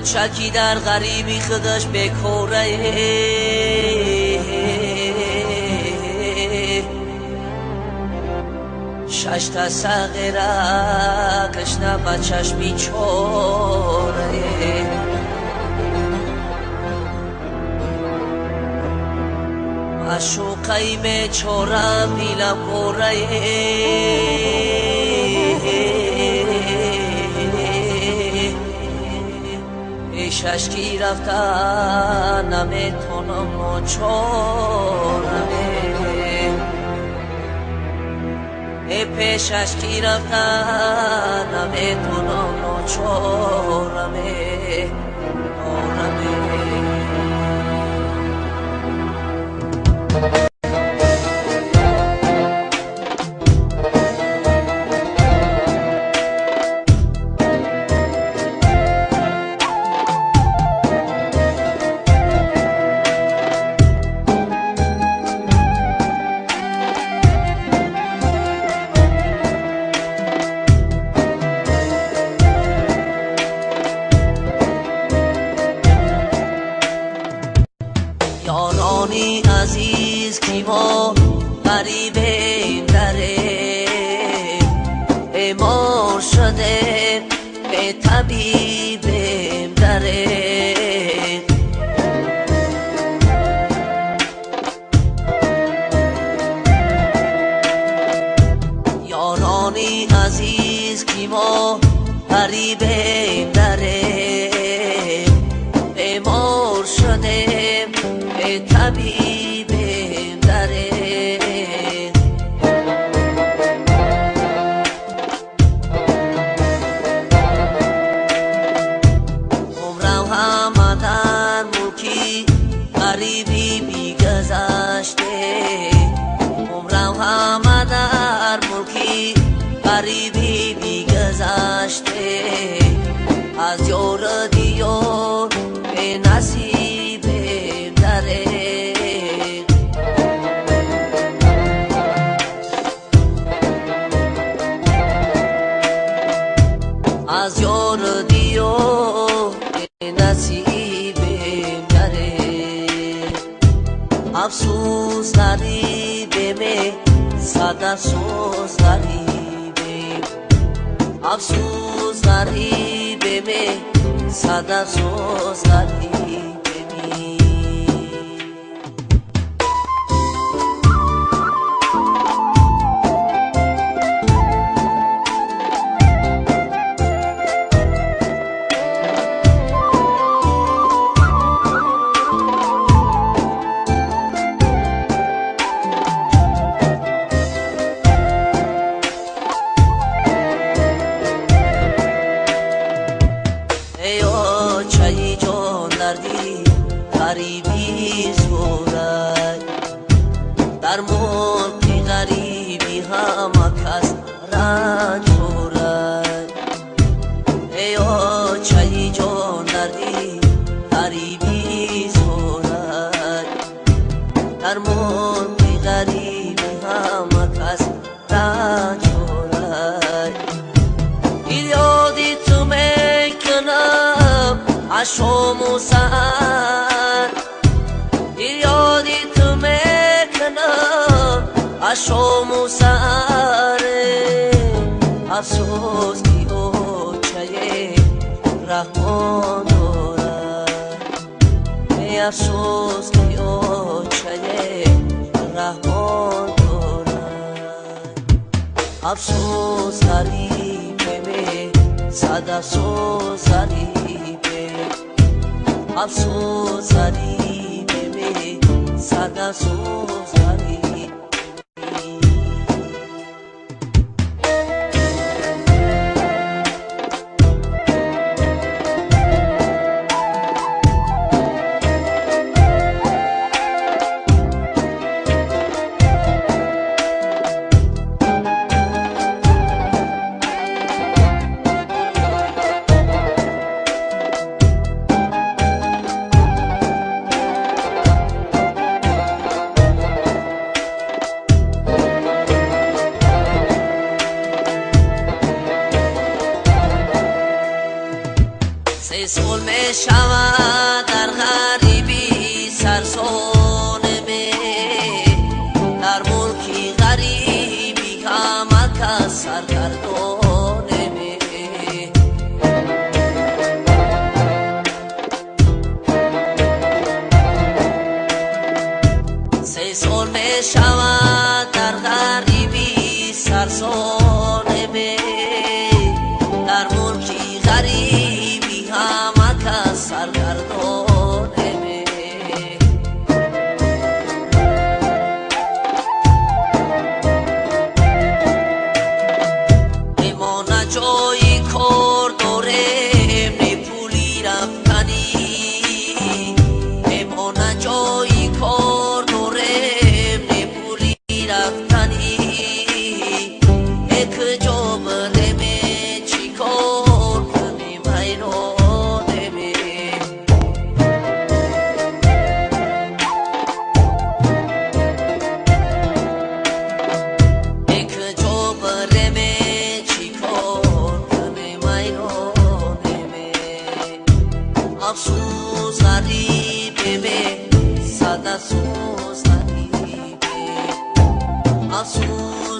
Бача ки дар ғарибӣ худаш бекора, шашта сағира кашна ба чашми чора. Маъшуқаи бечорам дилам пора, пешаш ки рафта наметонам ночорам. Пешаш ки рафта наметонам ночорам. Ёрони азиз ки мо ғарибем даре, бемор шудем бетабибем даре. Ёрони азиз ки мо ғарибем даре, бемор шудем бетабибем даре. Умрам ҳама дар мулки ғарибӣ бигзаште, умрам ҳама дар мулки ғарибӣ бигзаште. Аз ёру диёр бенасибем даре. Аз ёру диёр бенасибем даре. Афсӯс ғарибеме, сад афсӯс ғарибем. Афсӯс ғарибеме, сад афсӯс ғарибем. Ғарибӣ зӯрай, дар мулки ғарибӣ ҳама кас ранҷ хӯрай. Эй очаи ҷон дарди ғарибӣ зӯрай, дар мулки ғарибӣ ҳама кас ранҷ хӯрай. Ёди ту мекунам ашому саҳар, ёди ту мекунам ашому саҳар. Афсӯс ки очае раҳмон дорад, афсӯс ки очае раҳмон дорад. Афсӯс ғарибеме, сад афсӯс ғарибе. Афсӯс ғарибеме, сад афсӯс ғарибе. Мешавад дар ғарибӣ сарсоне ме, дар мулки ғарибӣ ҳама кас саргардоне ме. Се сол мешавад дар ғарибӣ сарсоне ме, дар мулки ғарибӣ ҳама кас саргардоне ме. Мо на ҷои кор дорем, не пули рафтанӣ, мо на ҷои кор дорем, не пули рафтанӣ. Куҷо биреме, чӣ кор кунем, ҳайронеме. Куҷо биреме, чӣ кор кунем, ҳайронеме. Афсӯс, ғарибеме, сад афсӯс, ғарибе. Афсӯс.